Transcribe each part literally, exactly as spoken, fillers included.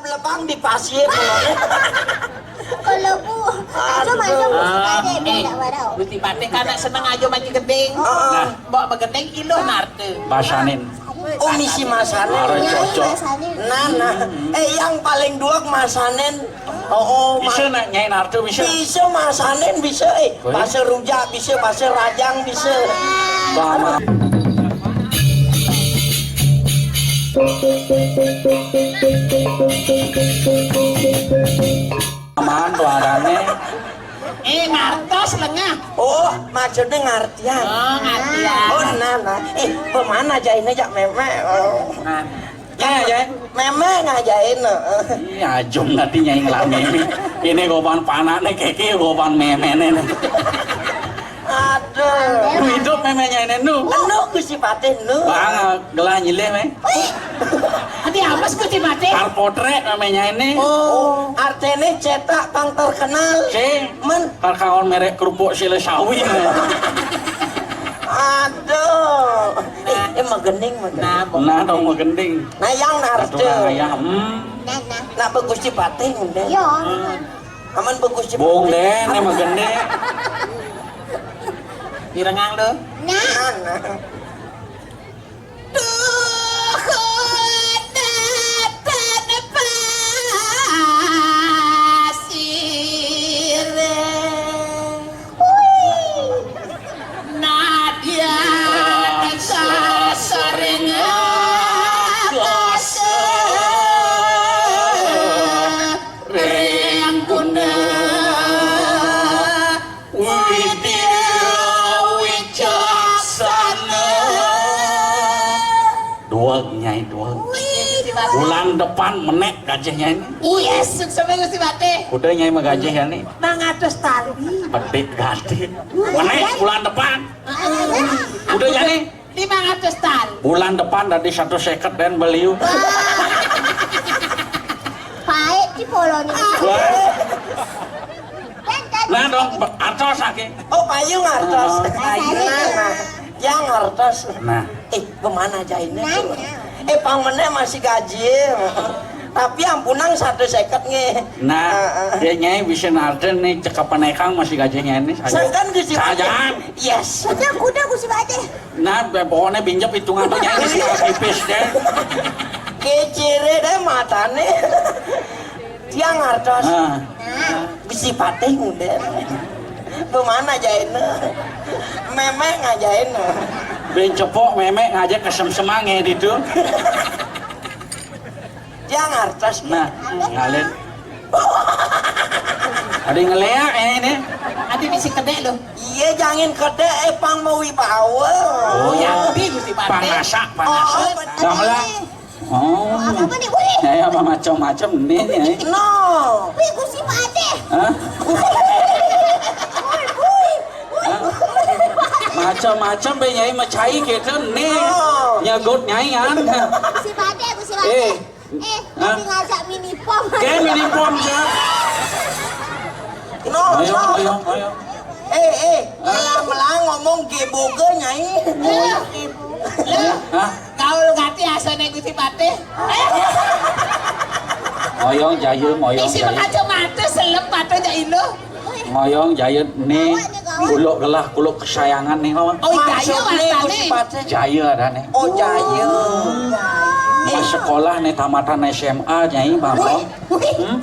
Lepang di pasir. Kalau Bu, aja main Gusti Patih, eh, beda-beda. Gusti Patih kan nak seneng aja main gending. Heeh. Nah, bawa begending iluh narte. Basanin. Oh, misi masanin. Are cocok. Nah, nah. Eh, yang paling duak masanin. Oh, oh, bisa nak nyai narte, bisa. Bisa masanin, bisa. Eh, bahasa rujak bisa, bahasa rajang bisa. Bama. Aman tuh adane. Eh, ngartos lengah. Oh, maksudnya ngartian. Oh, ngartian. Oh, nah, nah. Eh, kemana aja ini, Jak Meme? Oh. Nah. Ya, ya. Meme ngajain, heeh. Iya, jum nanti nyai ngelamene. Ini goban panakne keke, goban memene. Aduh. Nu hidup meme nyai nu. Anu Gusti Patih nu. Bang, gelah nyilih, me. Adi amas Gusti Patih. Ar potret meme nyai ni. Oh, artene cetak pang terkenal. Si. Men. Kar kaon merek kerupuk sile sawi. Aduh. Eh, eh, magending, magending. Nah, dong magending. Nah, yang narte. Aduh, ayah, hmm. Nah, nah. Nah, bagus Gusti Patih, ngundang. Yo. Aman bagus Gusti Patih. Bong deh, nih magending. Direngang, lo. Nah. Nah, nah. Duh, kota tanpa sire. Nadya sasaring akasa. Ring guna. Widya wicaksana. Dueg, Nyai, dueg. Wih, bulan depan menek gajih Nyai ni. Yes, suksma Gusti Patih. Kuda Nyai magajih ya ni. Mangatus tali. Petik gati. Menek bulan depan. Kuda Nyai ni. Lima ratus tali. Bulan depan dadi satu seket dan beliau. Paek di poloni. Wah. Nah, dong, artos ake. Oh, payung artos. Oh. Payung. Nah, nah. Yang artos. Nah. Eh, kemana aja ini? Nah, nah. Eh, pang meneh masih gaji. Tapi ampunang satu seket nge. Nah, heeh. Dia Nyai bisa narden nih, cekap penekang masih gajinya ini. Sangkan di sini. Sajan. Yes. Kuda, kuda, Gusti Patih. Nah, pokoknya binjep hitungan tuh Nyai, tipis deh. Kecire deh matane. Tiang artos. Nah. Gusti Patih ngundang. Bemana jaina? Meme ngajain. Ben cepok meme ngajak kesemsemang ya ditu. Tiang artos. Nah, ngalir. Ada ngeleak ya ini. Ada bisi kedek lo. Iya, jangan kedek, eh, pang mau wibawa. Oh, ya, Gusti Patih. Pangasak, pangasak. Oh, betul. Dah lah. Oh. Apa nih, wih? Ya, ya, apa macam-macam nih, ya. No. Wih, Gusti Patih. Hah? Wih, wih, wih. Hah? Macam-macam be Nyai macai kita nih. No. Nyagut Nyai kan. Gusti Patih, Gusti Patih. Eh. Eh, hah? Tapi ngajak mini pom. Kayak mini pom ya. No, ayo, no. Ayo, ayo. Eh, eh, melang-melang ngomong geboge, Nyai. Eh. Hah? Gaul ngati asane Gusti Patih. Ngoyong jayeun, ngoyong jayeun. Isi kacamata selem mata jai lo. Ngoyong jayeun nih, kuluk gelah, kuluk kesayangan nih, mama. Oh, jayeun wastane. Jayeun ada nih. Oh, jayeun. Mas sekolah nih tamatan S M A, Nyai, Bang. Hmm?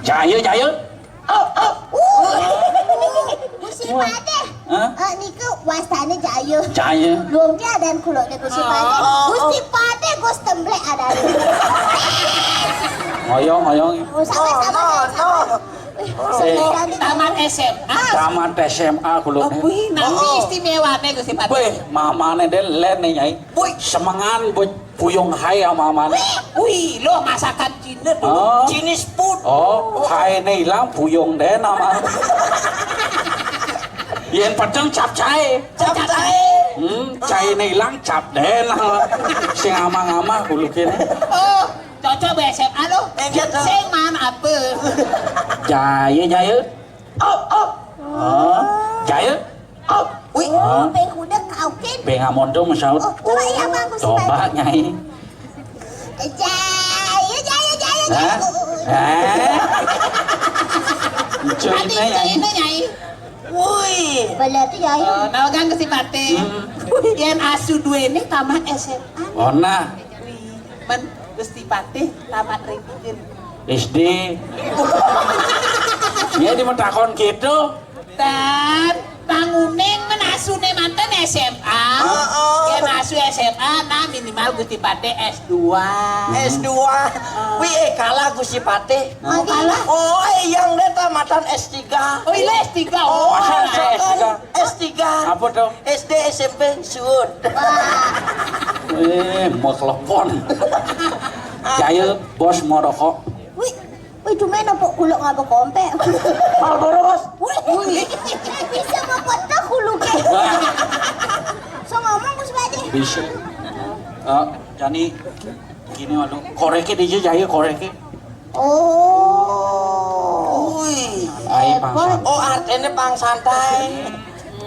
Jayeun, jayeun. Gusti Patih. Hah? Eh, nika wastane jayeun. Jayeun. Luang dia dan kuluk dia Gusti Patih. Gusti Patih, Gus Temblek ada. Ngoyong, ngoyong. Oh, sama, sama, sama. Eh, tamat S M A. Tamat S M A kuluk. Oh, wih, nanti istimewane Gusti Patih. Wih, mamane den len nih, Nyai. Wih, semengan, wih, puyung hai ama mamane. Wih, lo masakan Cina dulu. Oh. Chinese food. Oh, hai ne ilang puyung den ama. Yen peceng capcay. Capcay. Hmm, cay ne ilang cap den ama. Sing ama-ama kuluk kene. Oh. Cocok be S M A lo. Enggak tuh. Sing man apa? Jaya, jaya. Oh, oh. Oh, jaya. Oh, wih. Oh, peng kuda kau kin. Peng amon tuh masaut. Oh, coba ya, Bang, Gusti Patih. Coba, Nyai. Jaya, jaya, jaya, Hah? Eh? Adi Nyai. Nyai. Wih. Bala tu, Nyai. Oh, nawa kan Gusti Patih. Hmm. Yén asu duwéné tamat S M A. Oh, nah. Wih, men Gusti Patih tamat ring dija? S D. Ya, di matakon gitu. Dan banguning men asuné manten S M A. Heeh. Yén asu S M A, nah minimal Gusti Patih S dua. S dua. Heeh. Wih, eh, kalah Gusti Patih. Oh, kalah. Oh, eh, yang dia tamatan S tiga. Oh, iya S tiga. Oh, oh, S tiga. S tiga. Apa tuh? S D, S M P, suud. Eh, mau telepon. Jaya, bos mau rokok. Wih, wih, cuma nopo kuluk ngapa kompek. Marlboro, Bos. Wih, bisa mapatah kuluknya. Wah. So ngomong, Gus Baje. Bisa. Eh, Jani, gini, waduh. Koreknya di Jaya, koreknya. Oh. Wih. Santai, Bang, santai. Oh, artinya Bang santai.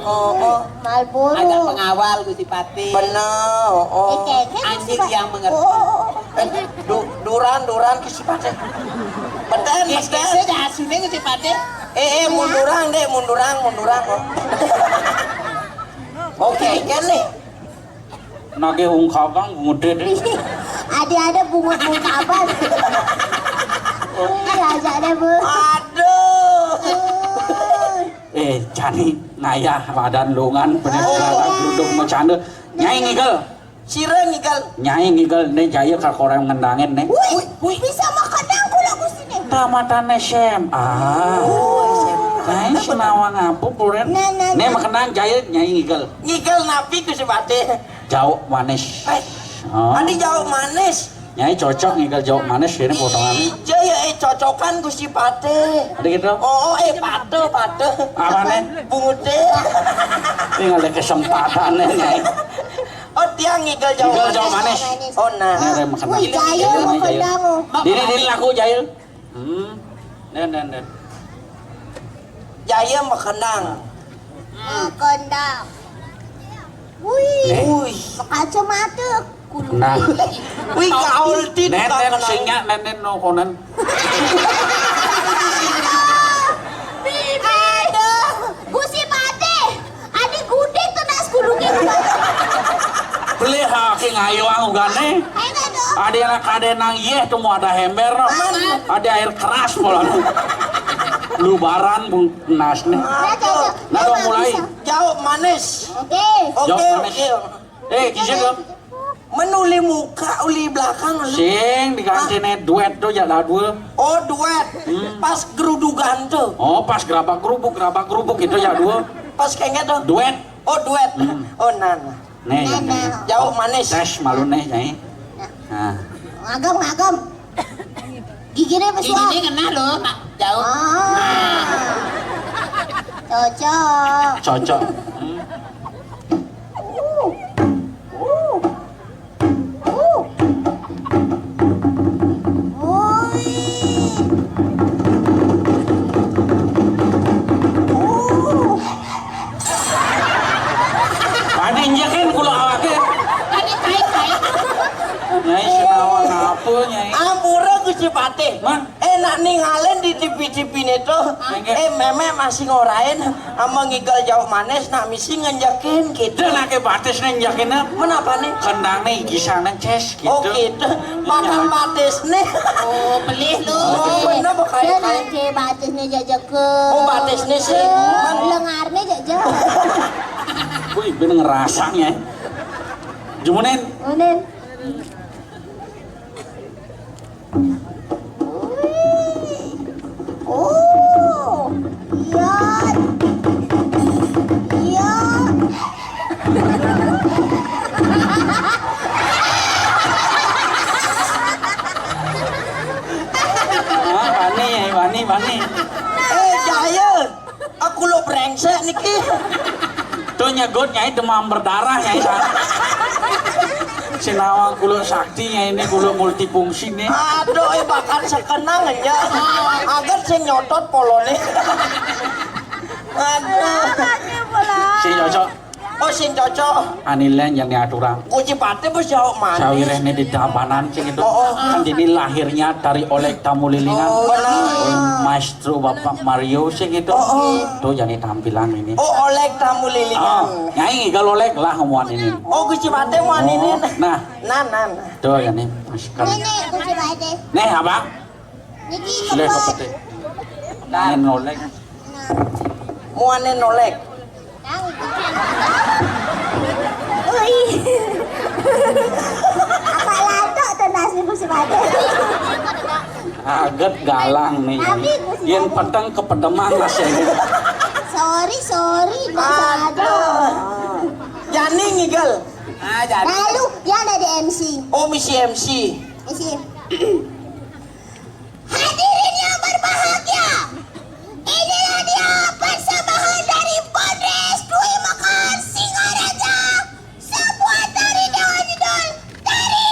Oh, oh. Marlboro. Ada pengawal, Gusti Patih. Bener, oh, oh. Eh, keke, Gusti Patih. Anjing yang mengerti. Oh, oh, oh, oh. Eh, du-, duran, duran, Gusti Patih. Beten, beten. Keke, asune, Gusti Patih. Eh, eh, munduran, Dek, munduran, munduran, oh. Oke, kan nih. Nagih ungkapan, bungut deh. Ada-ada bungut-bungut apa? Iya, aja deh, Bu. Aduh. Eh, Jani, ngayah badan lungan, bener. Oh, segala iya. Geruduk macanda. Nyai ngigel. Sira ngigel. Nyai ngigel, né Jaya kakorang ngendangin, né. Wih, wih, bisa makedang kula Gusti, né. Tamatan S M A. Oh, S M A. Nyai sinawa ngapa, Puren? Nah, nah, né nah. Makenang Jaya, Nyai ngigel. Ngigel napi, Gusti Patih? Jauk manis. Eh, oh. Adi jauk manis. Nyai cocok ngigel jauk manis, ini potongan. Ija ya, eh, cocokan Gusti Patih. Ada gitu? Oh, eh, patah, patah. Apane? Bunguté. Ini ada kesempatan nih, Nyai. Oh, tiang ngigel jauk manis. Ngigel jauk manis. Oh, nah. Ini ada makan. Wih, Jaya, Jaya, Jaya. Makan dangu. Dini, dini laku Jaya. Hmm. Nen, nen, nen. Jaya makenang. Makenang. Wih. Nen. Wih. Kacamata. Nah. Wih, gaul ti. Nen, nen, sing nyak, nen, nen, no, konen. Aduh, Gusti Patih. Adi gudeg to nas gulungnya. Beli ha, ki ngayo ang ugane. Ayo, aduh. Adi anak kade nang yeh tu mau ada hember, no. Mana? Adi air keras pola. Lubaran bung nasne. Ayo, ayo, ayo. Nah, dong mulai. Bisa. Jauk manis. Oke. Oke, jauk manis. Oke. Eh, kisah dong. Men uli muka, uli belakang, uli. Sing diganti. Hah? Né duet tuh ya, lah, dua. Oh, duet. Hmm. Pas gerudugan tuh. Oh, pas gerabak gerubuk, gerabak gerubuk gitu ya, dua. Pas kengnya tuh. Duet. Oh, duet. Hmm. Oh, nah, nah. Nih, nah, nah. Jauk manis. Tes malu nih, Nyai. Nah. Nah. Ngagem, ngagem. Giginya pesuah. Giginya kena loh, Pak. Jauk. Ah. Nah. Cocok. Cocok. Hmm. Uh. Uh. Woi. Uh. Tadi injekin kula awake. Tadi kai-kai. Nyai, senawan apa, Nyai? Ampura, Gusti Patih. Mah? Enak ningalin di T V-T V né to. Enggak. Eh, mémé masih ngorain, ama ngigel jauk manis, nak misi ngenjekin gitu. Dia nake batis né ngenjekin apa? Menapa nih? Kendang né gigisan né, ces, gitu. Oh, gitu. Makan batis né. Oh, pelih lu. Oh, bener, bukan. Dia nake batis né jajakan. Oh, batis né sih. Lengar né jajak. Wih, bener ngerasanya. Jumunin. Jumunin. Oh, iya. Iya. Ah, wani, wani, wani. Eh, Jaya. Aku lo brengsek niki. Tuh nyegut, Nyai, demam berdarah, Nyai. Sinawang kulo sakti, Nyai, ini kulo multifungsi nih. Aduh, eh, bahkan sekenang aja. Agar sing nyotot polone. Aduh. Sing cocok. Oh, sing cocok. Anilen yang diaturan. Kunci pate bos jauh mana? Sawiréhné di Tabanan sing itu. Oh, oh. Kan jadi lahirnya dari Oleg Tamu Lilingan. Oh, benar. Maestro Bapak Mario sing itu. Oh, oh. Tuh jadi tampilan ini. Oh, Oleg Tamu Lilingan. Oh, Nyai kalau Oleg lah ngomongan ini. Oh, kunci pate ngomongan ini. Oh, nah. Nah, nah, nah. Tuh ya nih, masukkan. Ini kunci pate. Nih, Abang. Niki sudah kepot. Kepete. Nah. Nolek. Muane nolek. Ui. Apa latok tuh nasi musim ada? Aget galang nih. Tapi musim Yén ada. Peteng kepedemang rasanya. Sorry, sorry, nggak sadar. Aduh. Jani ngigel. Ah, jadi. Lalu dia ada di M C. Oh, misi M C. M C. Hadirin yang berbahagia, inilah dia persembahan dari Bondres Dwi Mekar Singaraja, sebuah tari dengan judul Tari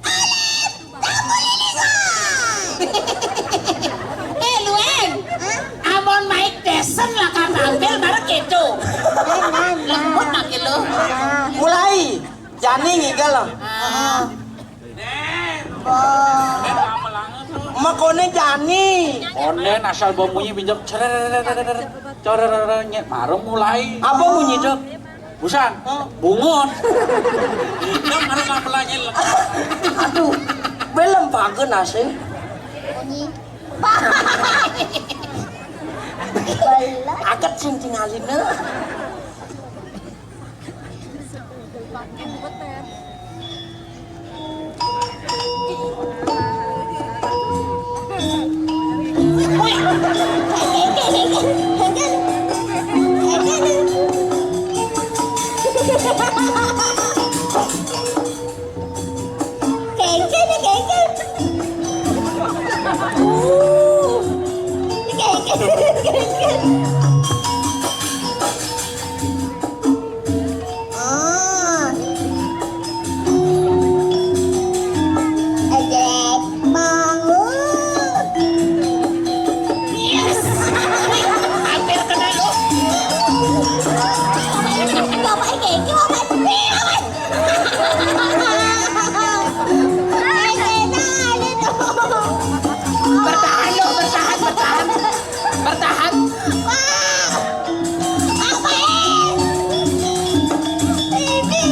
Alit Tamu Lilingan. Eh, Luen. Hah? Amun Mike Tyson lah ka tampil bareng gitu. Lembut lagi lu. Mulai. Jani ngigel lah. Ah. Makone jani. Onden asal bau munyi binjok cerer cerer nyet marung mulai. Apa munyi, Dok? Busan, bungut. Dok, mana nggak pelanyil? Aduh, belum pagen asing. Bunyi. Aget sing tingalina. Kengken, kengken. Uh. Kengken, kengken. Oh. Ejek, bangun. Yes. Hampir kena lu. Bapak kengken, bapak. Bertahan, lo, bertahan, bertahan. Bertahan. Wah. Apa, eh? Ini.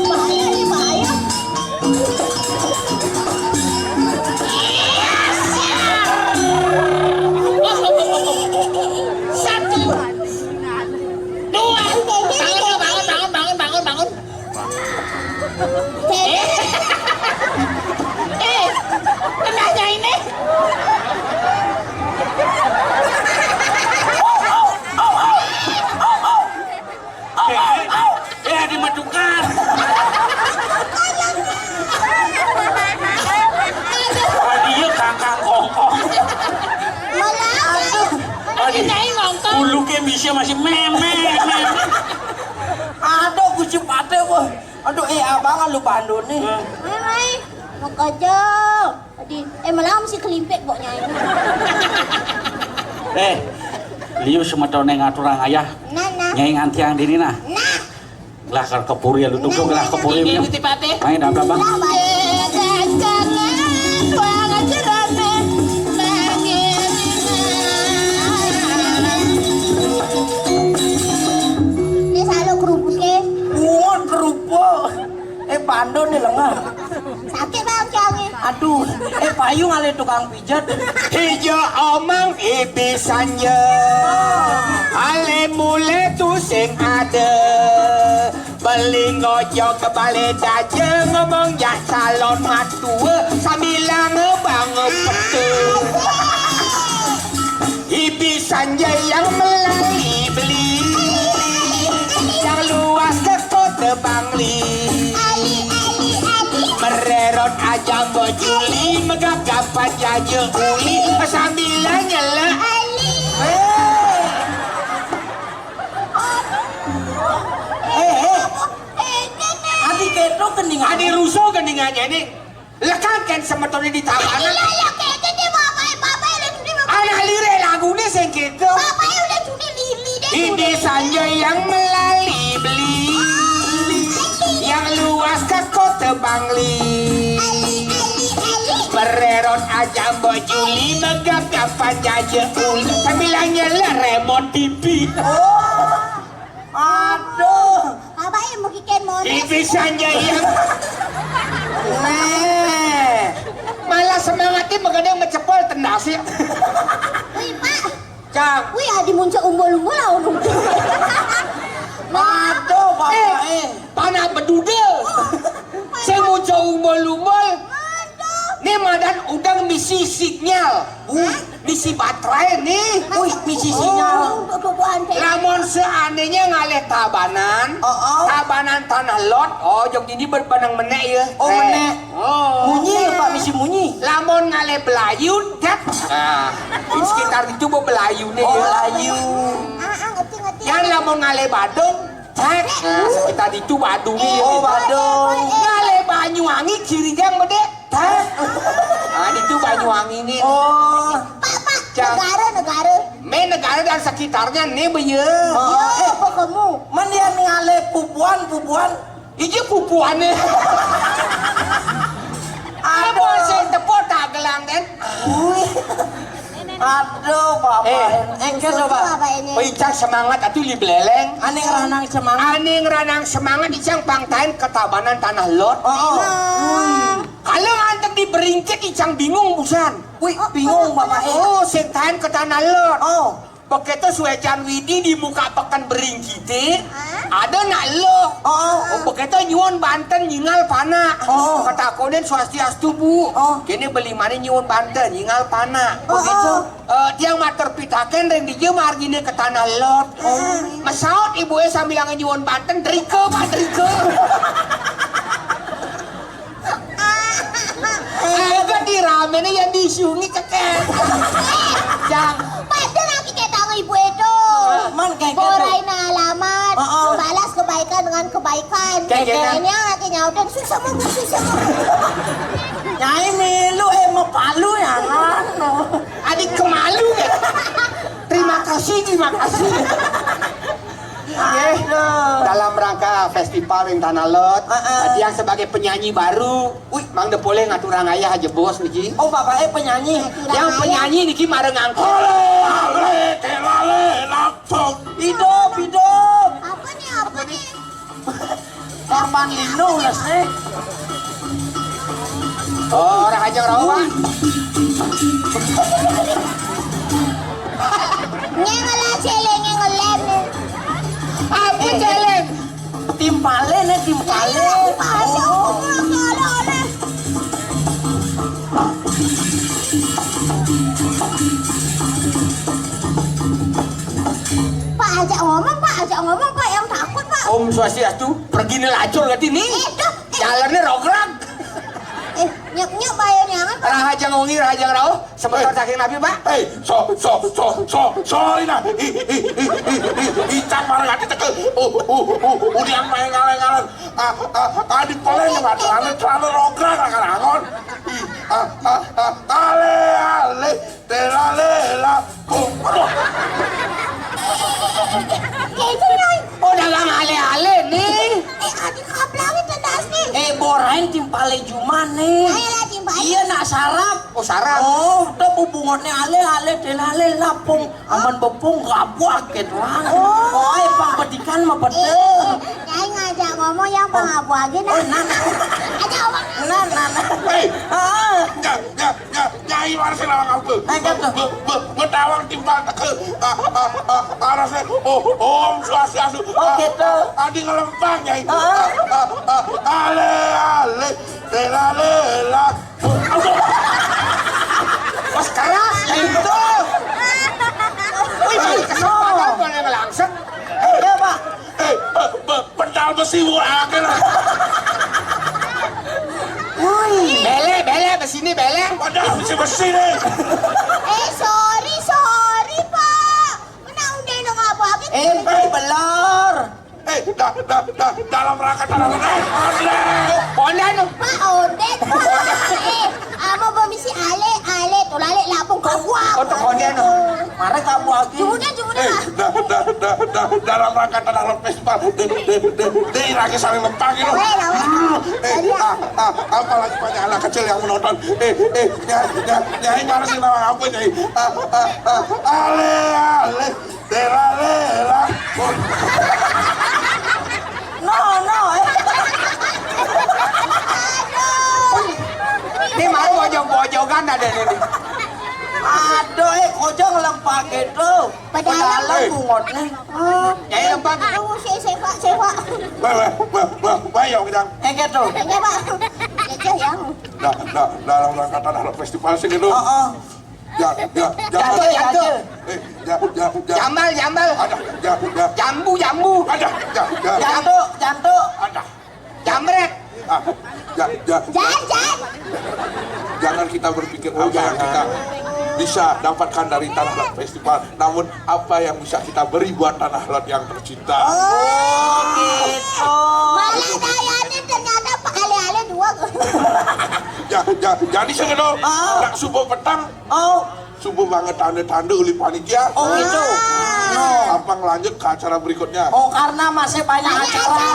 Bahaya, ini bahaya. Satu. Dua. Bangun, bangun, bangun, bangun, bangun, bangun. Eh, eh, kenanya ini. Eh, eh, eh, dimajukan. Aduh, iya, kangkang kongkong. Aduh, aduh. Ini ngongkong. Bulu ke bisa masih meme, meme. Aduh, kucing pate, wah. Aduh, eh, abang lu bandone. Mai, mai. Mau kerja. Tadi, eh, malah mesti kelimpik boknya ini. Eh, liu semetone ngaturang ayah. Nah, nah. Nyai ngantiang dini nah. Nah. Lah, kal kepuri ya, lu tunggu gelah kepuri. Ini lu tipate. Main apa, Bang? Lah, baik. Ini selalu kerupuk, eh. Muat kerupuk. Eh, pando nih lengah. Sakit, Bang, kiangnya. Aduh, eh, payung ale tukang pijat. Hija omong ibi sanja. Ale mule tu sing ada. Beli ngojok ke bale daja ngomong jak calon matua sambilang ngebang pete. Ibi sanja yang melali beli, yang luas ke kota Bangli. Mererot aja bojuli, megagapan jaja uli, sambilan nyela. Eh, eh. Adi keto kening. Adi rusuh keningannya ini. Lekang kan semetone di tabanan. Iya, iya, kayak gitu, Bapak, Bapak udah sudah, Bapak. Anak lire lagune sing gitu. Bapak udah sudah lili deh. Ini Sanjay yang melali beli, yang luas ke kota Bangli. Pererot aja Mbok Juli, megap kapan jaja uli. Sambilannya lah remote T V. Oh, aduh. Apa yang mau kiken mau? T V Sanjay yang Nih. Malah semangatnya begadang mecepol tendas ya. Wih, Pak. Cang. Wih, adi muncul umbul-umbul lah orang. Aduh, bapak eh. Panah bedudel. Saya muncul umbul-umbul. Ini madan udang misi sinyal. Wih, misi baterai nih. Wih, misi sinyal. Oh, bubuhan teh. Lamun seandainya ngalih Tabanan, Oh, oh. Tabanan Tanah Lot, oh jog ini berbenang menek ya. Oh, menek. Oh. Munyi ya, Pak, misi munyi. Lamun ngalih Belayu, tet. Nah, di sekitar itu mau Belayu nih Oh, ya. Belayu. Ah, ah, ngerti ngerti. Yang lamun ngalih Badung, tet. Nah, sekitar itu Badung nih. Oh, Badung. Ngalih Banyuwangi kiri jang bedek. Tet. Nah, itu Banyuwangi nih. Oh. Pak, Pak, Cang. Negara, negara. Me negara dan sekitarnya nih beye. Oh, Iya, eh. Apa kamu? Men yang ngalih pupuan, pupuan. Ije pupuannya. Apa Aduh. sing tepuk tak gelang den? Wih. Aduh, bapak. Eh. Engkel coba. Apa ini? Oh, Icang semangat atuh li beleleng. Aning ranang semangat. Aning ranang semangat Icang pangtain ke Tabanan Tanah Lot. Oh, oh. Kalau ngantek di beringkit Icang bingung busan. Wih, bingung bapak eh. Oh, sing tain ke Tanah Lot. Oh. Begitu suecan Widi di muka peken beringkite, ada nak lo. Oh, oh. Oh, begitu nyuwun banten nyingal panak. Oh. Ketakonin swastiastu bu. Oh. Kene beli mana nyuwun banten nyingal panak. Oh, Begitu. oh. Eh, tiang matur pitaken ring dija margine ke Tanah Lot. Oh. Mesaut ibuke sambil nyuwun banten drike pak drike. Enggak di ramene yang disungi ceket. Jang. Pada lagi kayak tahu ibu itu. Man kayak gitu. Borain alamat, Heeh. balas kebaikan dengan kebaikan. Kayak gitu. Ini yang lagi nyautin susah mau susah mau. Nyai milu eh mau palu ya kan. Adik kemalu ya. Terima kasih, terima kasih. Nggih. Aduh. Dalam rangka festival ring Tanah Lot, Heeh. tiang sebagai penyanyi baru, wih, Mang Depole ngaturang ayah aja bos niki. Oh, bapaknya penyanyi. Yang penyanyi niki mareng angkol. Lale, lale, langsung. Hidup, hidup. Apa nih apa nih? Korban lindung les eh. Oh, orang aja rawa. Ngelak celeng ngelem. Apa celeng? Timpale nih, timpale. Aduh, oleh oleh. Pak ajak ngomong pak, ajak ngomong pak, yang takut pak. Om Swastiastu, pergi nih lacur gati nih. Eh, tuh, eh, Jalannya rograg. Eh, nyep nyep bayar nyangan pak. Rahaja ngongi, rahaja ngerauh. Sebentar saking nabi pak. Hei, so, so, so, so, so, ina. I, i, i, i, i, i, Icang marang ati tekel. Oh, oh, oh, oh, udian main ngalang-ngalang. Ah, ah, ah, di poleng mah celana, celana rograg, ah, karangon. Ih, ah, ah, ah, ale, ale, tela, lela. Oh, aduh. Kayak itu nyai. Oh, dagang ale-ale nih. Eh, adik kaplangin tendas nih. Eh, borain timpale jumane. Ayo lah timpale. Iya nak sarap. Oh, sarap. Oh, udah bubungannya ale-ale, tela, lela, pung. Aman bepung gabuk gitu. Oh, eh, pang bedikan mah Eh, bedeng. nyai ngajak ngomong yang pengabu aja nah. Oh, nah, nah. Aja orang. Nah, nah, nah. Hei, Ah, nya, nya, nya, nyai waris lawang apa? Ayo, tuh. Be, be, betawang timbang. Ah, ah, ah, arasnya, oh, om swastiastu. Oh, gitu. Adi ngelempang, nyai. Ah. Ah, ah, ah, ale, ale, tela, lela. Aduh. Pas keras ya itu. Wih, kesempatan boleh ngelangsung. Ya, Pak. Eh, be, be, pedal besi wah akeh lah. Wih. Bele, bele, besi ini bele. Pedal besi besi nih. Eh, sorry, sorry pak. Mana udah nang apa aja? Eh, Pak, belor. Eh, da, da, da, dalam rangka dalam rangka. Ondan. Pak Odet pak. Eh, ama bemisi ale ale tuh lale lapung kaguak. Otak ondan. Mari kamu lagi. Jumudin, jumudin. Eh, dah, dah, dah, dah, dalam rangka Tanah Lot Festival, deh, deh, deh, deh, lagi saling lempang gitu. Eh, lawan. Eh, ah, ah, apalagi banyak anak kecil yang menonton. Eh, eh, nyai, nyai, nyai, mana sih nama apa, nyai? Ah, ah, ah, ale, ale, tera, lera. No, no, eh. Ini mau bojog-bojogan ada nih. Aduh, eh, kojong lempang gitu. Padahal. Padahal bungot nih. Oh. Nyai lempang. Aku si sewa, sewa. Wah, wah, wah, wah, wah, ya, Ujang. Eh, gitu. Ya, Pak. Ya, ya. Dah, dah, dalam rangka Tanah Lot Festival sih gitu. Oh, oh. Ya, ya, ya. Jantul, jantul. Eh, ya, ya, ya. Jambal, jambal. Ada, ya, ya. Jambu, jambu. Ada, ya, ya. Jantuk, jantuk. Ada. Jambret. Ah, ja- ja- Jan, jan. Jangan kita berpikir apa yang kita bisa dapatkan dari Tanah Lot Festival, namun apa yang bisa kita beri buat Tanah Lot yang tercinta. Oh, gitu. Malah dayanya ternyata ale-ale dua. Ja- ja- jadi saya gitu, nak subuh petang, oh, subuh banget tanda-tanda oleh panitia. Oh, gitu. No. Apa ngelanjut ke acara berikutnya? Oh, karena masih banyak acara.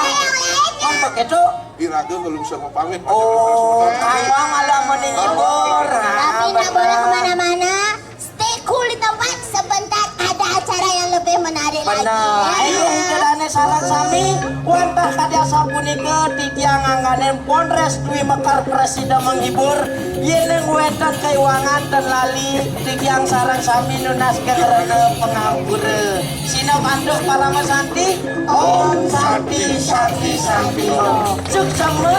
Kan begitu? Iraga belum bisa mau pamit. Oh, kamu malah mending libur. Tapi nggak boleh kemana-mana. Stay cool di tempat. Sebentar ada acara yang lebih menarik lagi. Benar. Ayo, hidalane sareng sami. Wantah kadi asapunika titiang angganing Polres Dwi Mekar Presida menghibur. Yening wenten kaiwangan ten lali, titiang sareng sami nunas kekerana pangapura. Sineb antuk parama santi. Om Santi, Santi, Santi, Om. Suksema.